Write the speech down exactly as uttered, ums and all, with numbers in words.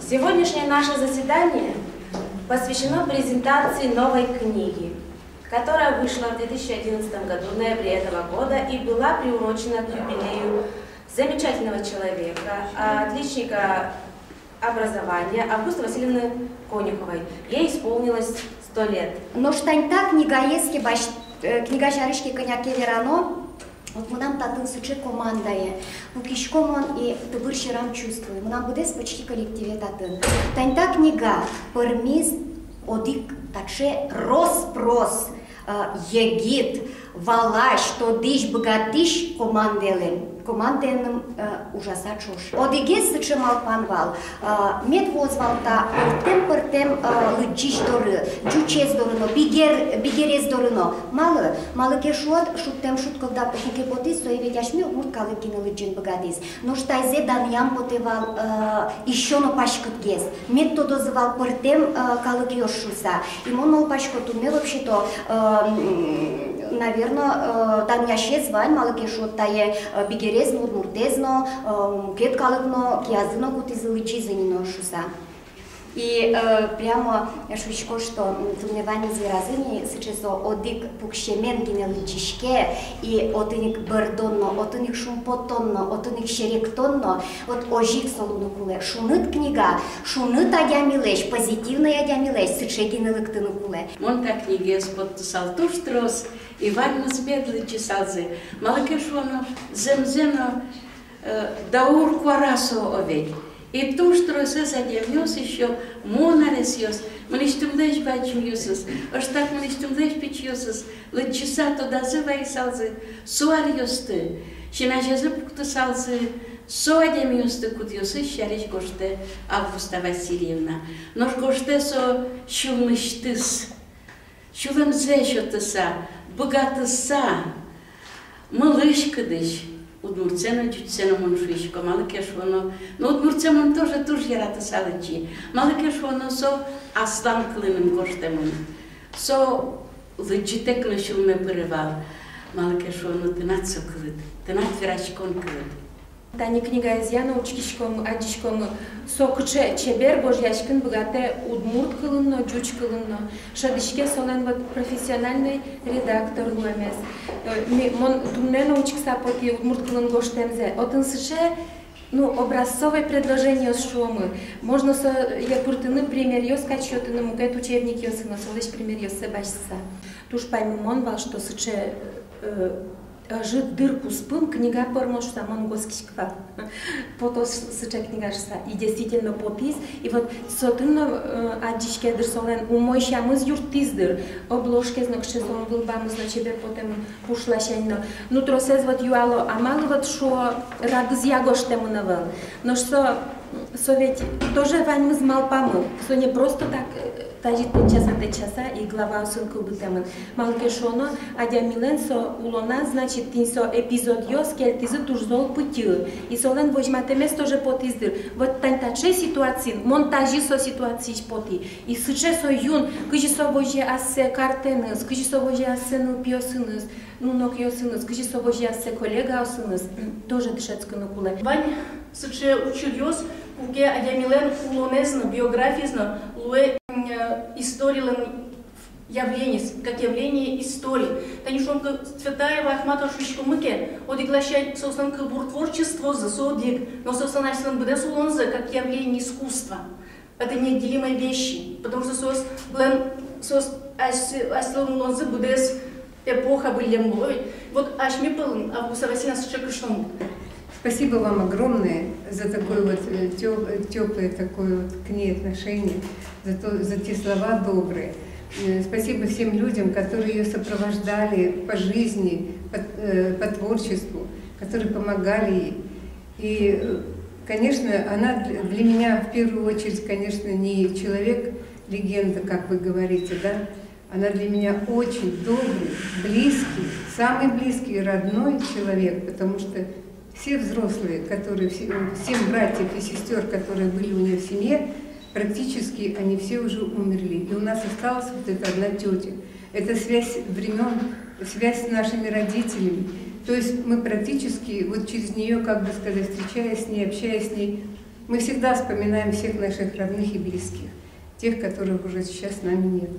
Сегодняшнее наше заседание посвящено презентации новой книги, которая вышла в две тысячи одиннадцатом году, в ноябре этого года, и была приурочена к юбилею замечательного человека, отличника образования Августы Васильевны Конюховой. Ей исполнилось сто лет. Нош тани та книгаез ке бась-, э, книга сярысь ке кӧня ке верано, вот мынам татын сыӵе командае, пукисько мон и тыбыр сьӧрам чувствую. Мынам быдэс почти коллективе татын. Тани та книга пӧрмиз одӥг таӵе рос-прос, э, егит, валась, тодӥсь, быгатӥсь командаелэн, командаеным, э, ужаса ӵош. Одӥгез сыӵе малпан вал, э, мед вуоз вал та пӧртэм-пӧртэм, э, лыдӟись доры, ӟучез доры но, бигер-, бигерез доры но. Малы? Малы ке шуод, «Шудтэм шуд» когда ку ке потӥз, сое ведь асьме удмурт калык гинэ лыдӟыны быгатӥз. Нош таизэ данъям потэ вал, э, ещё но паськытгес. Мед тодозы вал пӧртэм, э, калыкъёс шуыса. И мон малпасько, туннэ вообще-то, э, м, наверно, э, данъясез вань, малы ке шуод, тае, э, бигерез но, удмуртэз но, э, мукет калык но киязы но кутӥзы, лыдӟизы ни но шуыса. И, э, прямо шуисько, что, м, туннэ ваньмыз веразы ни, сыӵе со одӥг пуксемен гинэ лыдӟиське, и отын ик бӧрдон но, отын ик шумпотон но, отын ик серектон но, вот озьы ик со луыны кулэ. Шуныт книга, шуныт адямилэсь, позитивной адямилэсь сыӵе гинэ лыктыны кулэ. Мон та книгаез поттысал туж трос, и ваньмыз мед лыдӟысалзы. Малы ке шуоно, зэмзэ но, э, даур куара со ведь. И туж тросэз адямиос ещё, мон аресъёс, мынэсьтымлэсь бадӟымъёсыз, ӧжытак мынэсьтымлэсь пичиосыз, лыдӟыса тодазы вайысалзы со аръёсты, син азязы пуктысалзы со адямиосты, кудъёсыз сярысь гожтэ Августа Васильевна. Нош гожтэ со сюлмысьтыз. Сюлэмзэ сётыса, быгатыса, мылысь-кыдысь, удмуртсэ но, ӟучсэ но, мон шуисько, малы ке шуоно, но удмуртсэ мон тоже туж яратыса лыдӟи, малы ке шуоно, со аслам кылыным гожтэмын. Со лыдӟытэк но сюлме пыре вал, малы ке шуоно, тынад со кылыд, тынад вераськон кылыд. Тани книгаезъя но учкиськомы, адӟиськомы, со кыӵе чебер гожъяськыны быгатэ удмурт кылын но, ӟуч кылын но. Шӧдӥське солэн вот профессиональной редактор луэмез. Э, ми-, мон туннэ но учкыса потӥ, удмурт кылын гожтэмзэ. Отын сыӵе, ну, образцовой предложениос шуомы. Можно сое пыртыны примеръёс кадь, сётыны мукет учебникъёсы но, солэсь примеръёссэ басьтыса. Туж паймымон вал, что сыӵе, э, ӧжыт дыр куспын книга пӧрмоз шуса, мон уг оскиськы вал, потоз сыӵе книга шуса. И действительно потӥз. И вот со тӥни но, э, адӟиське дыр, солэн умой сямыз юрттӥз дыр. Обложкаез но, кыӵе солэн вылбамыз но чебер потэмын, пушласянь но. Ну, тросэз вот юало: а малы вот, шуо, радызъя гожтэмын ӧвӧл? Нош со, со ведь тоже ваньмыз малпамын. Со не просто так, э, тазьы тэтчаса, тэтчаса и главаосын кылдытэмын. Малы ке шуоно, адямилэн со улоназ, значит, тӥни со эпизодъёс кельтӥзы туж зол пытьы. И солэн возьматэмез тоже потӥз дыр. Вот тани таӵе ситуациын мон тазьы со ситуациысь потӥ. И сыӵе со юн, кызьы со возе ассэ картэныз, кызьы со возе ассэ нылпиосыныз, ну, нунокъёсыныз, кызьы со возе ассэ коллегаосыныз, тоже дышетскыны кулэ. Вань сыӵе учыръёс, куке адямилэн улонэз но, биографиез но луэ, м, э, историлэн явлениез, как явление истории. Тани шуом ке, Цветаева, Ахматова шуиськомы ке, одӥг ласянь соослэн кылбур творчествозы, со одӥг, но соослэн асьсэлэн быдэс улонзы как явление искусства. Это неотделимые вещи, потому что соос, блин, соос ась-, асьсэлэн улонзы быдэс эпоха выллем луо. Вот асьме пӧлын Августа Васильевна сыӵе кышномурт. Спасибо вам огромное за такое вот, э, тё-, э, тёплое такое вот к ней отношение, за то, за те слова добрые. Э, спасибо всем людям, которые её сопровождали по жизни, по, э, по творчеству, которые помогали ей. И, э, конечно, она для, для меня в первую очередь, конечно, не человек-легенда, как вы говорите, да? Она для меня очень добрый, близкий, самый близкий, родной человек, потому что все взрослые, которые, все, семь братьев и сестёр, которые были у неё в семье, практически они все уже умерли. И у нас осталась вот эта одна тётя. Это связь времён, связь с нашими родителями. То есть мы практически вот через неё, как бы сказать, встречаясь с ней, общаясь с ней, Мы всегда вспоминаем всех наших родных и близких, тех, которых уже сейчас с нами нет.